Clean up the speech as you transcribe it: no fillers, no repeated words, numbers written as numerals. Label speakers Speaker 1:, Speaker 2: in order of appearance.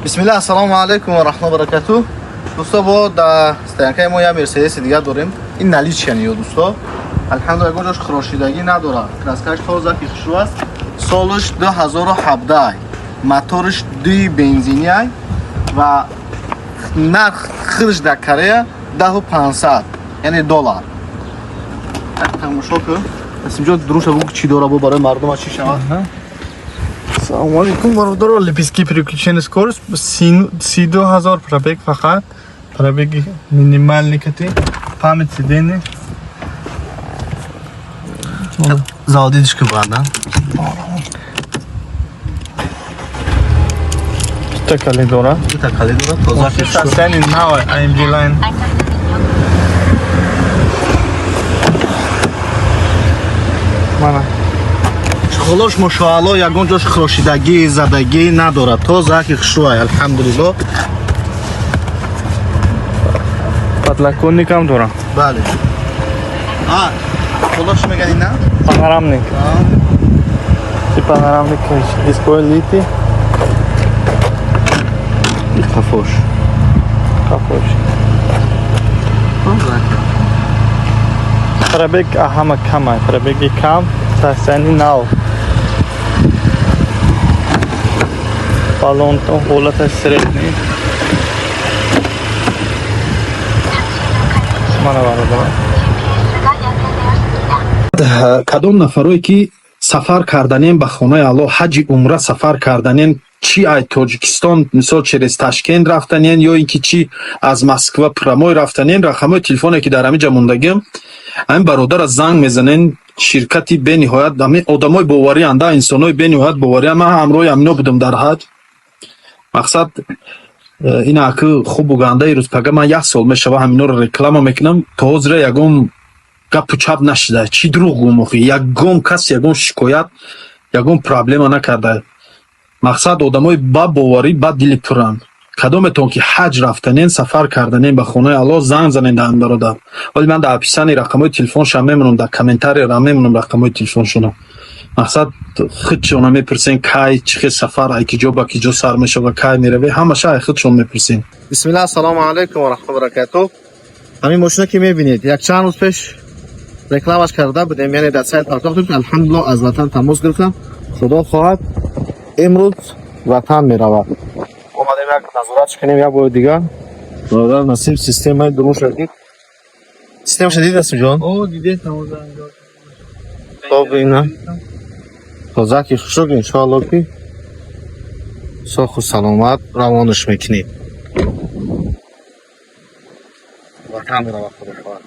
Speaker 1: Бисмиллаҳ, ассалому алайкум ва раҳматуллоҳи ва баракатуҳ. Дӯсто, бо дар стоянкаи мо як Мерседеси дигар дорем. Ин наличияни ё дӯсто. Алҳамдулилла, ягон ҷош хирошидагӣ надорад. Краскаш тоза ки хушрӯ аст. Солаш 2017. Мотораш дуи бензини ай ва нарх худаш дар Корея 10 500, яъне доллар. Так, тамошо кун. Насимҷон, дуруша бугӯ, чӣ дора бо барои мардума чӣ шавад?
Speaker 2: Салом алейкум, бародаро. Лепестки переключения, скорость, 32 000 пробег, фақат пробеги минимальный кати, память сидений.
Speaker 1: Заводидиш кун баъдан.
Speaker 2: Дута калид дора.
Speaker 1: Дута калид дора, тоза ки хушрӯ.
Speaker 2: Состояние нав, AMG Line. Мана.
Speaker 1: Холош, мошоалло, ягон ҷош хирошидагӣ, задагӣ надорад. Тоза ки хушрӯай, алҳамдулилло.
Speaker 2: Подлокотник ҳам дора.
Speaker 1: Бале. А, холош мегани на?
Speaker 2: Панорамник. И панорамник, дисковый литый.
Speaker 1: Қафош.
Speaker 2: Қафош. Пробег ҳама камай, пробеги кам, состояние нав. Баллон ҳолати средний. Мана, бародар.
Speaker 3: Кадом нафарое ки сафар карданен ба хонаи Аллоҳ, ҳаҷи умра сафар карданен, чи ай Тоҷикистон, мисол, через Ташкент рафтанен ё ин ки чи аз Москва прямой рафтанен, рақамҳои телефоне ки дар ҳамин ҷа мондагиам, ҳамин бародара занг мезанен. Ширкати бениҳоят ҳамин одамои боварианда, инсонои бениҳоят боварианд. Ман ҳамроҳи ҳамино будам дар ҳаҷ. Мақсад ина аки хубу гандаи рӯз пага ман як сол мешава ҳаминоро реклама мекунам, то ҳозира ягон гапу чап нашида. Чӣ дурӯғ гум охи? Ягон кас ягон шикоят, ягон проблема накарда. Мақсад, одамои ба боварӣ, ба дили пуранд. Кадометон ки ҳаҷ рафтанен, сафар карданен ба хонаи Аллоҳ, занг занен дар ҳамин бародар. Вале ман дар описании рақамҳои телефоншам мемонам, дар комментарияра мемонам рақамҳои телефоншона. Мақсад, худшона мепурсен, кай, чӣ хел сафар, ай ки ҷо ба ки ҷо сар мешава, кай мераве, ҳамаша ай худшон мепурсен.
Speaker 1: Бисмиллаҳ, ассалому алайкум ва раҳматуллоҳи ва баракатуҳ. Ҳамин мошина ки мебинед, як чанд рӯз пеш рекламаш карда будем, яъне дар сайт партохтем. Алҳамдулиллоҳ, аз ватан тамос гирифтам. Худо хоҳад, имрӯз ватан меравад. Омадем як назоратш кунем як бори дигар. Бародар Насиб системаи дуруша дид. Системаша дид, Насиб ҷон?
Speaker 2: О, дидед.
Speaker 1: Хоб, ина. Тоза ки хушук, иншоалло ки соху саломат равонаш мекунем. Ватан меравад, худо хоҳад.